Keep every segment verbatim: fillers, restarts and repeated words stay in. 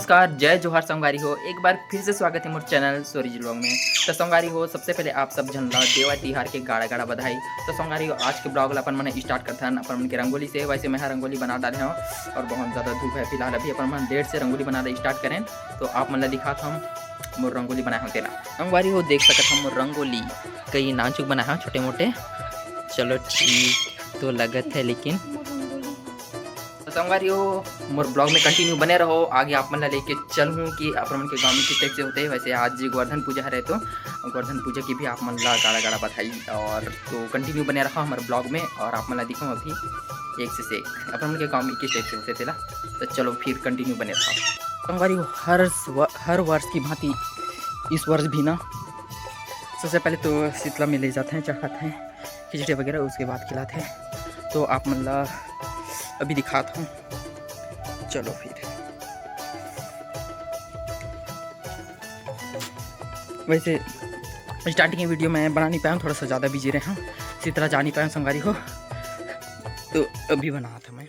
नमस्कार, जय जोहार संगवारी हो, एक बार फिर से स्वागत है मोर चैनल सोरीज व्लॉग में। तो संगवारी हो, सबसे पहले आप सब झन ला देवा तिहार के गाड़ा गाड़ा बधाई। तो संगवारी हो, आज के ब्लॉग ला अपन मन स्टार्ट करथन अपन मन के रंगोली से। वैसे मैं ह रंगोली बना डाले हूँ और बहुत ज़्यादा धूप है फिलहाल, अभी अपन मन लेट से रंगोली बनाना स्टार्ट करें। तो आप मन ला दिखात हम मोर रंगोली बनाए हूँ तेला। संगवारी हो, देख सकत हम मोर रंगोली कई नाजुक बनाए हूँ, छोटे मोटे। चलो, ठीक तो लगत है, लेकिन तो संगवारी हो, मोर ब्लॉग में कंटिन्यू बने रहो, आगे आप मन ला लेके चलहूँ कि अपन मन के गाँव में किस टाइप से होते हैं। वैसे आज गोवर्धन पूजा हरे, तो गोवर्धन पूजा की भी आप मन ला गाड़ा गाड़ा बधाई। और तो कंटिन्यू बने रहो हमारे ब्लॉग में और आप मन ला दिखाऊँ अभी एक से, से एक अपन मन के गाँव में किस टाइप से होते तेला। तो चलो फिर कंटिन्यू बने रहो संगवारी हो। हर स्व-, हर वर्ष की भांति इस वर्ष भी ना सबसे पहले तो शीतला में ले जाते हैं, चढ़ाते हैं खिचड़ी वगैरह, उसके बाद खिलाते हैं। तो आप मन ला अभी दिखाता हूँ। चलो फिर, वैसे स्टार्टिंग वीडियो में बना नहीं पाया हूँ, थोड़ा सा ज़्यादा बिजी रहे हूँ, शीतला जा नहीं पाया हूँ संगवारी हो, तो अभी बनात हूँ मैं।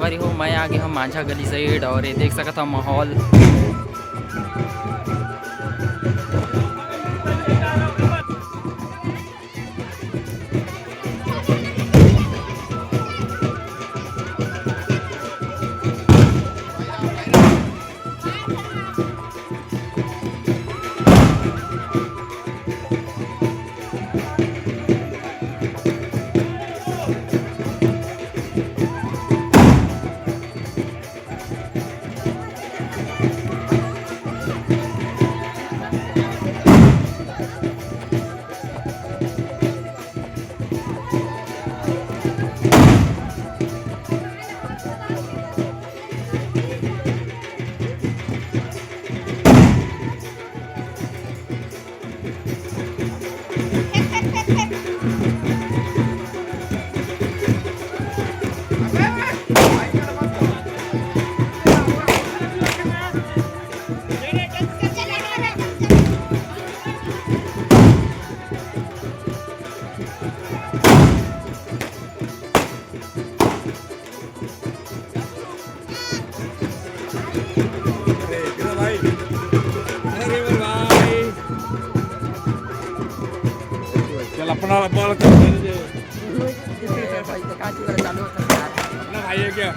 संगवारी हो, मैं आ गे हंव मांझा गली side और ये देख सकत हव माहौल। चल अपना बॉल कर दे। भाई, तो काची वाला चालू होता है यार। अपना भाई है क्या?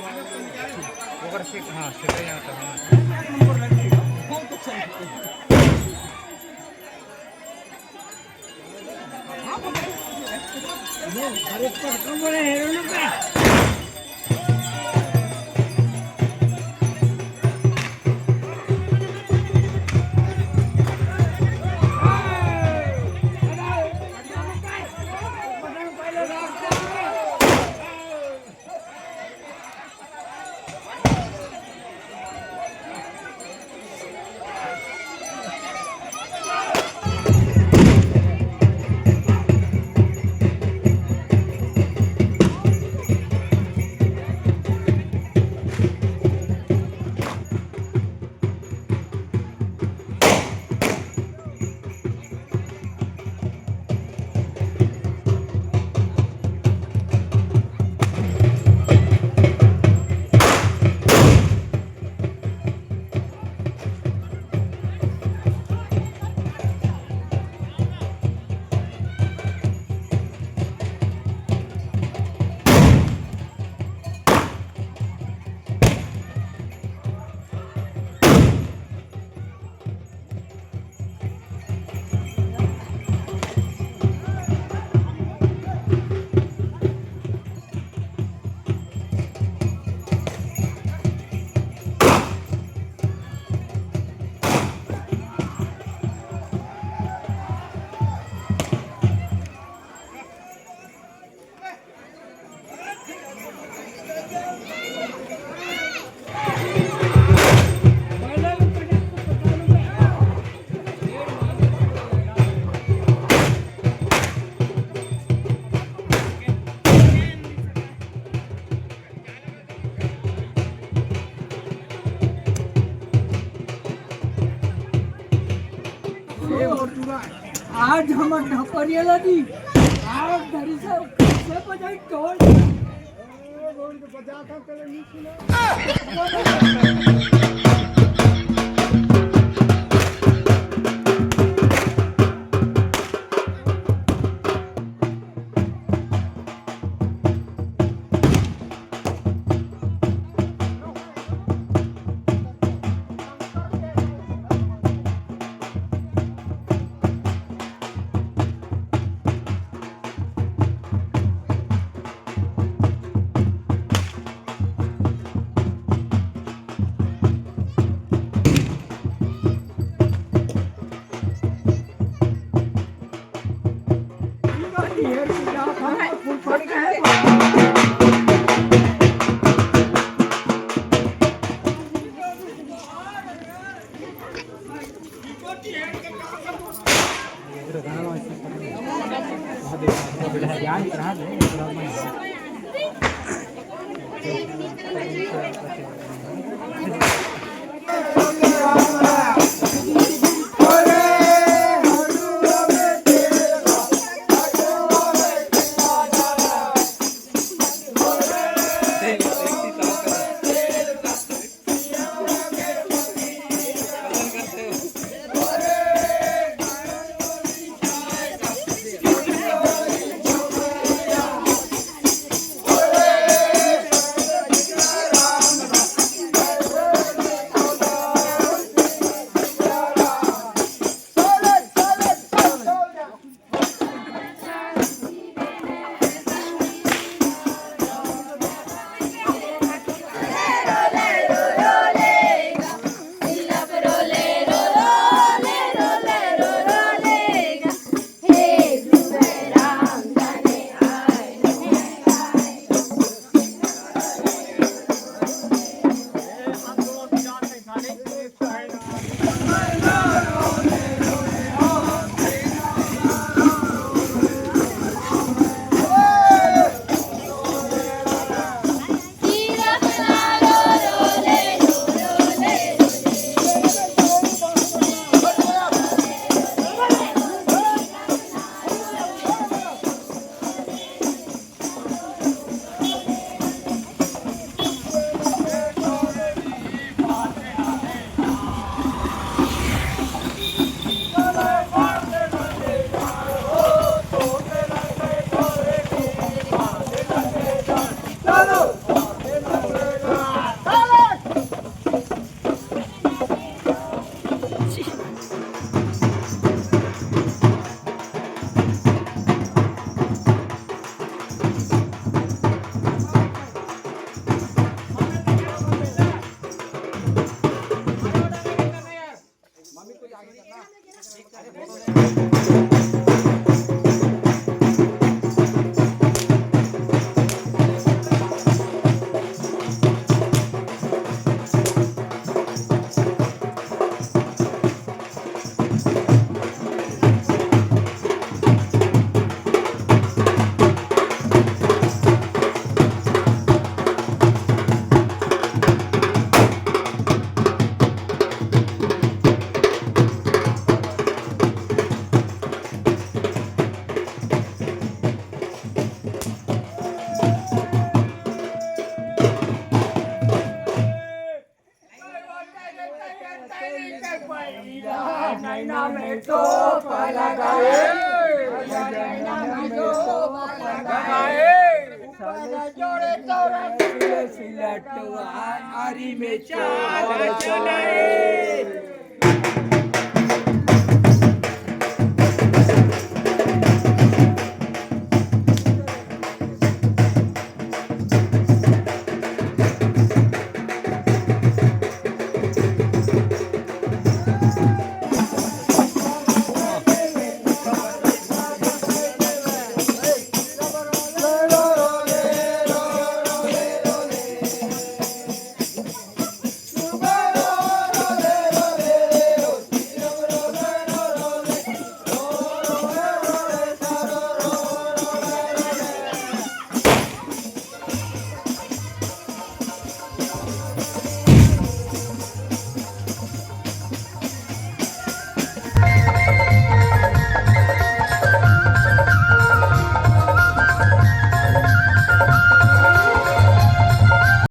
ओकर से, हाँ, से कहीं आता, हाँ। आज हमर ढपरिया ला दी, आज धरी से कैसे बजाई ढोल। में टोप लगाए, में टोप लगाए, ऊपर जोड़े तोरा सिलटवा आरी में चाल चलाए।